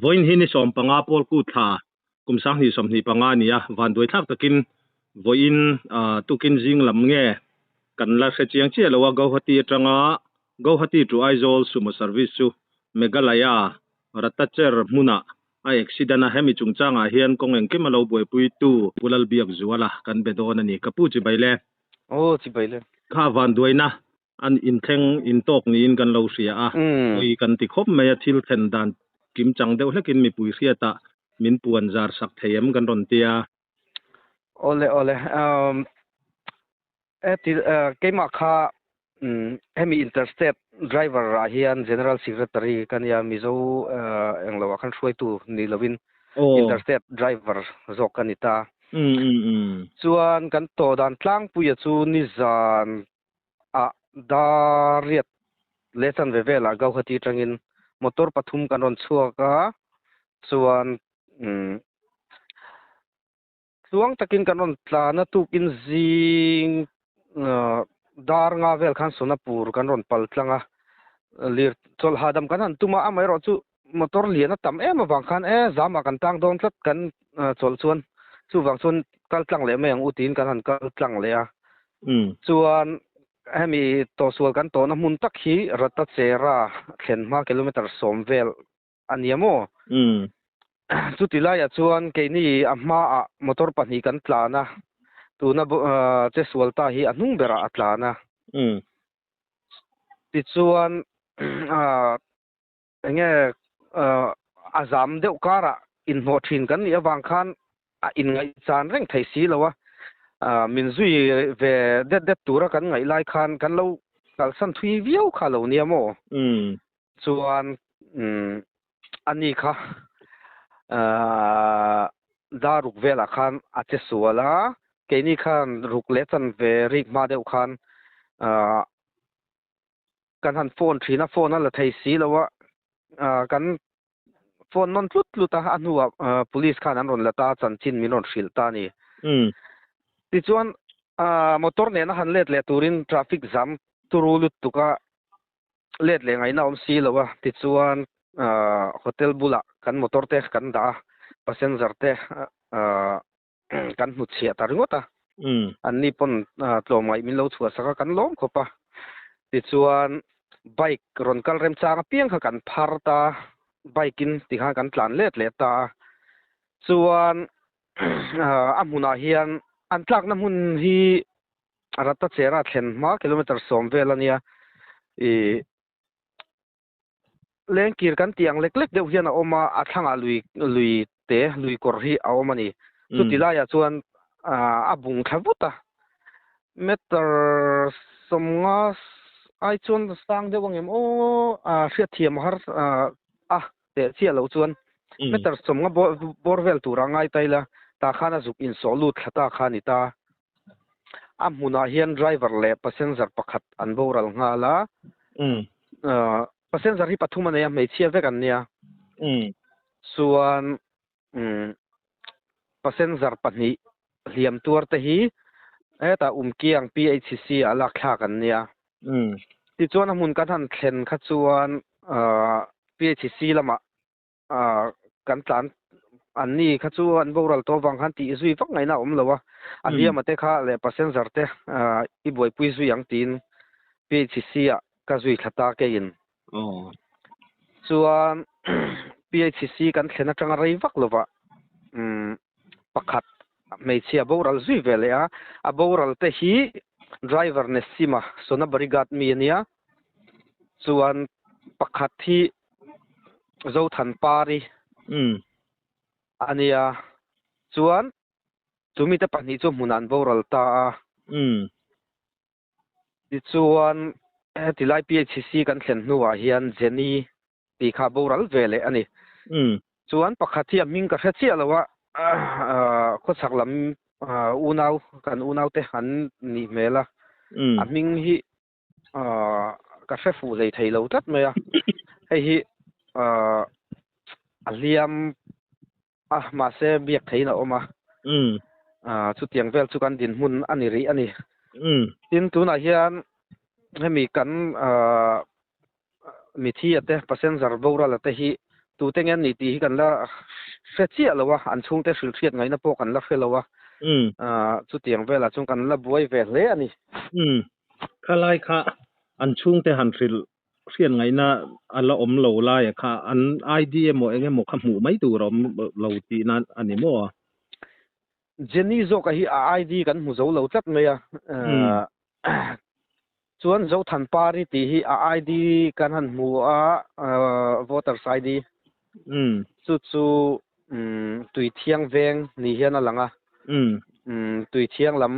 Vawiin hi ni 15 Pawlku thla kum 2025 a ni a, vanduaithlak takin vawiin tukin zing lam nge kan la hre chiang chiah lo a, Gauhati atanga Gauhati to Aizawl sumo service chu Meghalaya Ratacher hmunah a accident a, hemi chungchangah hian kawng engkim a lo buaipuitu Pu Lalbiakzuala kan be dawn a ni. Ka pu chibai le. Aw chibai le. Kha vanduaina an inthleng intawk niin kan lo hria a, pawi kan ti khawp mai a, thil thlen dan kim chang deuh hlekin mipui hriatah min puan zar sak thei em kan rawn ti a. Awle awle heti keimah kha hemi interstate driver ah hian general secretary ka nia Mizo englo ah khan hruaitu ni lovin interstate driver zawk ka ni ta. Chuan kan tawh dan tlangpuia chu nizan ah dariat leh chanve velah Gauhati atangin motor pathum kan rawn chhuak a, chuan umm tluang takin kan rawn tlan a, tukin zing dar nga vel khan Sonapur kan rawn pal tlang a, lir chawlh hahdam kan han tum a, amaherawhchu motor lian a tam em avang khan e zamah kan tang dawn tlat kan chawlh chuan chuvang chuan kal tlang leh mai ang u tiin kan han kal tlang leh a. Chuan hemi tawhsual kan tawhna hmun tak hi Ratachera thlen hma kilometer 10 vel a nia maw? Chuti laiah chuan keini a hmaah motor pahnih kan tlan a, tuna chesual ta hi a hnung berah a tlan a. Tichuan Enge a zam deuh karah inhnawh thin kan nih avang khan a inngaihchan reng thei si lo a, min zui ve det det tura kan ngaih lai khan kan lo kalsan thui viau kha lo nia maw? Chuan ani kha daruk velah khan a che sual a, keini khan ruk leh chanve rik hma deuh khan Kan han phone thin a, phone a la thei si lo a, kan phone nawn tlut tlut a, a hnuah police khan an rawn la ta a, chanchin min rawn hrilh ta a ni. Tichuan motor nena han let leh turin traffic jam turu lutuk a, let leh ngaihna awm si lo a, tichuan hotel bulah kan motor te kan dah a, passenger te kan hnutchhiah ta ringawt a, anni pawn tlawmngaih min lo chhuahsak a, kan lawm khawp a. Tichuan bike rawn kal remchang apiang kha kan phar ta, bike in tikhan kan tlan let leh ta a. Chuan a hmunah hian an tlakna hmun hi Ratachera thlen hma kilometer 10 vel a nia, ih Lengkir kan tih ang lek lek deuh hian a awm a, a thlangah lui lui te lui kawr hi a awm a ni. Chuti laiah chuan a bung thla vut a, meter 50 ai chuan sang deuh ang em aw, hriatthiam a har a teh chiah loh chuan meter 50 bawr vel tura ngai ta ila, tah khan a zuk insawh lut thla ta kha a ni ta. A hmunah hian driver leh passenger pakhat an boral nghal a. Passenger hi pathum a nei a, hmeichhia vek an nia. Chuan passenger pahnih hliam tuar te hi hetah Umkiang PHC ah lak thlak an nia. Tichuan a hmun kan han thlen kha chuan PHC lamah kan tlan an ni kha chu an boral tawh avang khan tih zui vak ngaihna a awm lo a, a hliama te kha leh passenger te i buaipui zui ang tiin PHC ah ka zui thla ta keiin. Chuan PHC kan thlen atanga rei vak lova pakhat hmeichhia boral zui ve leh a, a boral te hi driver Nesima Sonabarigat mi a nia, chuan pakhat hi Zothan Pari a nia, chuan chu mite pahnih chu hmunah an boral ta a. Tichuan heti lai PHC kan thlen hnuah hian Jenny tih kha boral ve leh a ni. Chuan pakhat hi a hming ka hre chiah lo a, khawchhak lam unau kan unaute an nih hmel a, a hming hi ka hre fuh hlei thei lo tlat mai a, hei hi a hliam a mahse biak theiin a awm a, chutiang vel chu kan dinhmun a ni rih a ni. Tin tunah hian hemi kan mithi ate passenger boral ate hi. Tute nge an nih tih hi kan la hre chiah lo a, an chhungte hrilh hriat ngaihna pawh kan la hre lo a, chutiang velah chuan kan la buai ve hle a ni. Umm, khalai kha an chhungte han hrilh hriat ngaihna a la awm lo laia kha an ID emaw eng emaw kha hmuh mai tur a awm lo tihna a ni maw? Jenny zawka hi a ID kan hmu zo lo tlat mai a, Chuan Zothanpari tih hi a ID kan han hmu a, voters ID. Chu chu Tuithiang veng ni hian a lang a. Tuithiang lam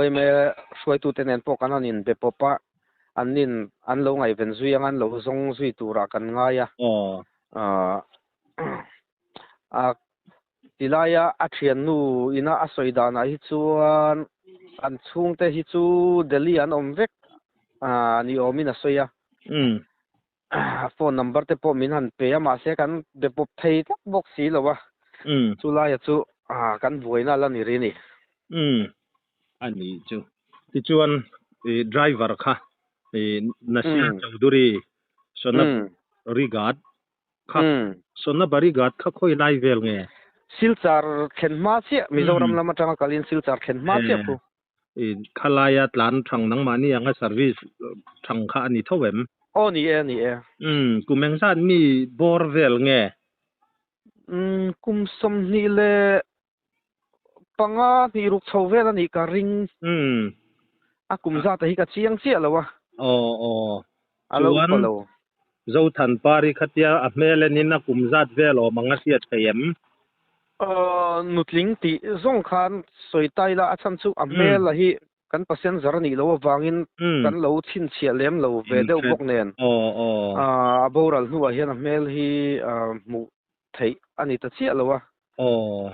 yma hruaitute nen pawh kan han inbe pawp a, an nin an lo ngaihven zui anga an lo zawng zui turah kan ngai a. Tilaia a thiannu ina a sawi danah hi chuan an chhungte hi chu Delhi an awm vek ni awmin a sawi a. Phone number te pawh min han pe a, mahse kan be pawp thei tak bawk si lo a. Chulaia chu kan buaina la ni ri ni. A ni chu. Tichuan driver kha Nasir Chowdhury Sonab Rigad Kha Sona Barighat kha khawi lai vel nge? Silchar thlen hma chiah, Mizoram lam atanga kalin Silchar thlen hma chiah khu. Khalaia tlan thang nangmahni anga service thang kha a ni tho em? Aw ni e, ni e. Kum engzat mi bawr vel nge? Kum 25 hnih ruk chho vel a nih ka ring. A kum zat hi ka chiang chiah lo a. Aw aw. A lo upa lo. Zothan Pari khatia a hmel enin a kum zat vel awm ang a hriat thei em? Aw nutling tih zawng khan sawi ta ila a chhan chu a hmel a hi kan passenger a nih loh avangin kan lo chhinchhiah lem lo ve deuh bawk nen. Aw aw. A boral hnuah hian a hmel hi hmuh theih a ni ta chiah lo a. Aw.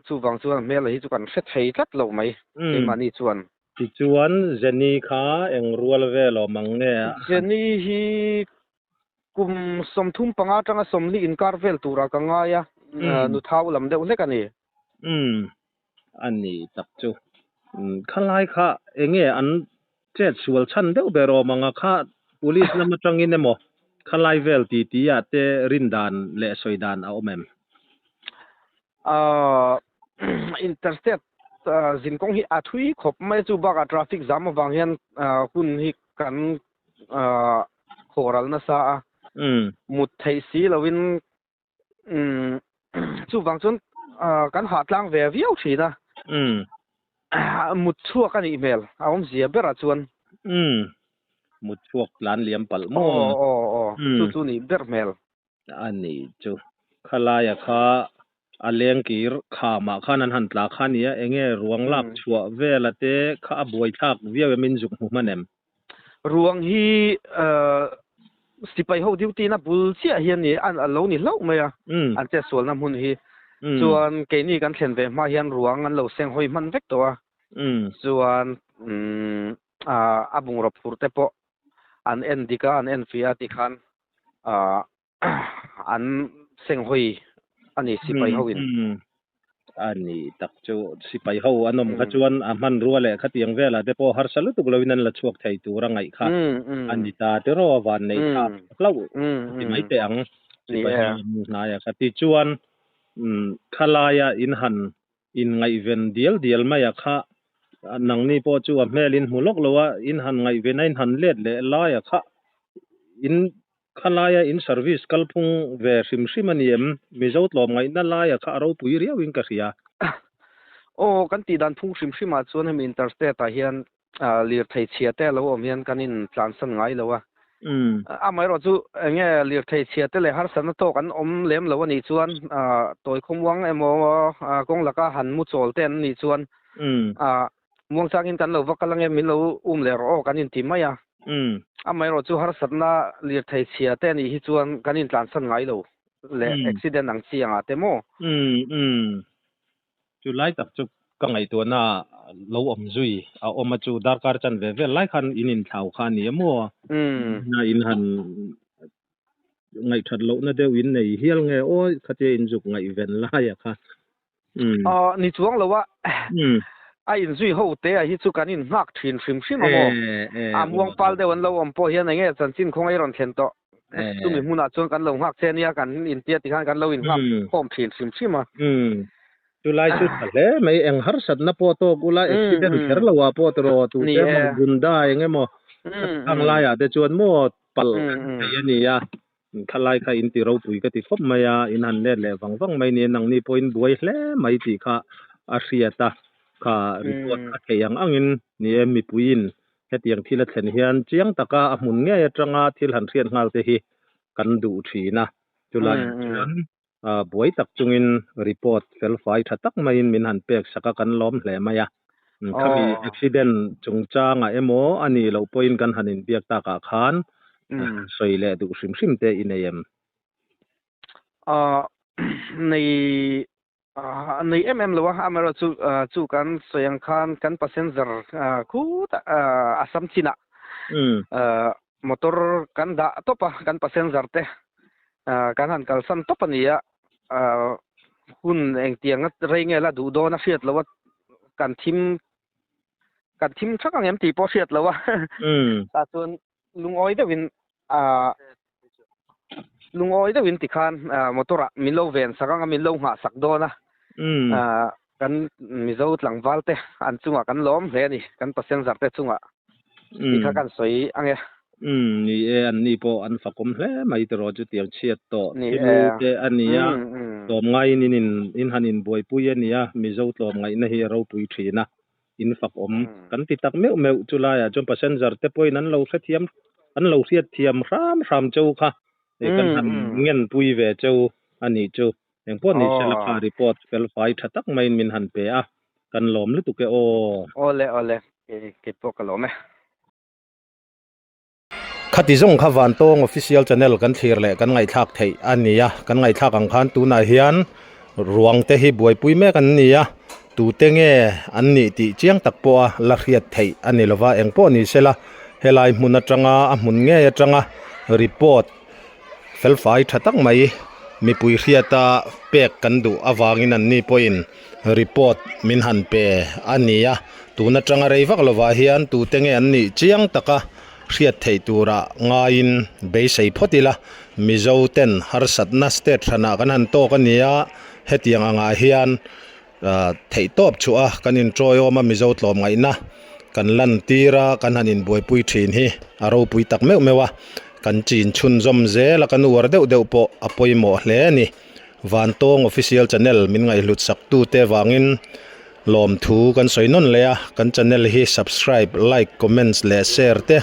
Chuvang chuan hmel hi chu kan hre thei tlat lo mai keimahni chuan. Tichuan Jenny kha eng rual vel awm ang nge a? Jenny hi kum 35 atanga 40 inkar vel turah ka ngai a, nuthau lam deuh hlek a ni. Umm, a ni tak chu. Khalai kha enge an Chet sual chhan deuh ber awm ang a, kha police lam atangin emaw khalai vel ti ti ah te rin dan leh sawi dan a awm em? Interstate zinkawng hi a thui khawp mai chu bakah traffic jam avang hian hun hi kan khawhral nasa a, mut theih si loin Chuvang chuan kan hah tlang ve viau thin a. Mut chhuak a nih hmel a awmzia berah chuan. Mut chhuak tlan liam palh maw? Aw aw aw chu chu nih ber hmel. A nih chu. Khalaia kha a lengkir khamah khan an han tla kha nia, enge ruang lak chhuah vela te kha a buaithlak viau em in zuk hmu hman em? Ruang hi sipai ho duty na bul chiah hian ni an lo ni hlauh mai a, an chetsualna hmun hi. Chuan keini kan thlen ve hma hian ruang an lo seng hawi hman vek tawh a, chuan a bungraw phur te pawh an en dik a, an en fiah a tikhan an seng hawi a ni sipai ho in. A ni tak chu sipai ho an awm kha chuan a hmanrua leh khatiang velah te pawh harsa lutuk loin an la chhuak thei tur a ngaih kha a ni ta tiraw a van neih thlak hlauh ti mai teh ang sipai ho an hnai a kha tichuan khalaia in han in ngaihven dial dial mai a kha nangni pawh chu a hmel in hmu lawk lo a in han ngaihven a in han let leh lai a kha in Khalaia in service kalphung ve hrim hrim a ni em? Mizo tlawmngaihna laia kha a ropui riauin ka hria. Aw, kan tih dan phung hrim hrimah chuan hemi interstate ah hian lirthei chhia te a lo awm hian kan in tlansan ngai lo a. Amaherawh chu enge lirthei chhia te leh harsatna tawk an awm lem lo a nih chuan tawi khawmuang emaw kawng laka han mu chawl te an nih chuan Muangchangin kan lo va kal ange min lo um leh rawh aw kan inti mai a. Amaherawh chu harsatna lirthei chhia te anih hi chuan kan intlansan ngai lo leh accident ang chi angah te maw? Chu lai tak chu ka ngaihtuahna lo awm zui a awm a chu darkar chan ve vel lai khan in inthlau kha a ni a maw? In han ngaihthat lohna deuh in nei hial nge aw khatia inzuk ngaihven lai a kha. Aw ni chuang lo a, a inzui ho te ah hi chu kan in nghak thin hrim hrim a maw? A muang pal deuh an lo awm pawh hian enge chanchin khawngaih rawn thlen tawh. Chumi hmunah chuan kan lo nghak che ania kan intia tikhan kan lo innghak khawm thin hrim hrim a. Chulai chu tha hle mai, eng harsatna pawh tawk ula accident kher lo ah pawh tiraw tute emaw gunda eng emaw khang laiah te chuan maw palh thei a ni a, khalai kha in ti ropui ka ti khawp mai a, in han let leh vang vang mai nia nangni pawhin buai hle mai tih kha a hriat a, kha report a theih ang angin ni e mipuiin hetiang thil a thlen hian chiang taka a hmun ngei atanga thil han hriat nghal te hi kan duh thin a, chulaiah chuan buai tak chungin report felfai tha tak maiin min han pek sak a kan lawm hle mai a. Khami accident chungchangah emaw a nih loh pawhin kan han inbiak takah khan sawi leh duh hrim hrim te i nei em? Nei nei em em lo a, amaherawhchu chu kan sawi ang khan kan passenger khutah Assam chinah Motor kan dah tawp a, kan passenger te kan han kalsan tawp a ni a, hun engtiang rei nge la duh dawn a hriat loh a, kan thim kan thim thak ang em tih pawh hriat loh a, tah chuan lungawi deuhin lungawi deuhin tikhan motor ah min lo ven sak ang a, min lo nghah sak dawn a, kan Mizo tlangval te an chungah kan lawm hle a ni, kan passenger te chungah. Tih kha kan sawi ang e. Umm ni e, an ni pawh an fakawm hle mai tiraw chutiang chhiat tawh thil te a ni a, tlawmngaiin in in in han inbuaipui a ni a, Mizo tlawmngaihna hi a ropui thin a, in fakawm kan ti tak meuh meuh chu laiah chuan passenger te pawhin an lo hrethiam an lo hriatthiam hram hram cheu kha kan han ngenpui ve cheu a nih chu. Engpawh ni se la kha report felfai tha tak maiin min han pe a, kan lawm lutuk e aw. Awle awle, kei pawh ka lawm e. Khati zawng kha Vantawng Official Channel kan thlir leh kan ngaihthlak theih a ni a, kan ngaihthlak ang khan tunah hian ruang te hi buaipui mek an ni a, tute nge an nih tih chiang tak pawha la hriat theih a ni lova, engpawh ni se la helai hmun atanga a hmun ngei atanga report Felfai tha tak mai mipui hriata pek kan duh avangin an ni pawhin report min han pe a ni a, tun atanga rei vak lovah hian tute nge an nih chiang taka hriat theih tura ngaiin beisei phawt ila, Mizo ten harsatna state hranah kan han tawk a ni a, hetiang angah hian theihtawp chhuah a kan inṭawiawm a Mizo tlawmngaihna kan lantir a kan han inbuaipui ṭhin hi a ropui tak meuh meuh a kan chin chhunzawm zel a kan uar deuh deuh pawh a pawimawh hle a ni Vantawng official channel min ngaihhlut sak tute vangin lawmthu kan sawi nawn leh a kan channel hi subscribe like comments leh share te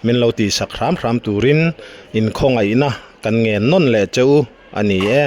min lo tihsak hram hram turin inkhawngaihna kan ngen nawn leh che u a ni e.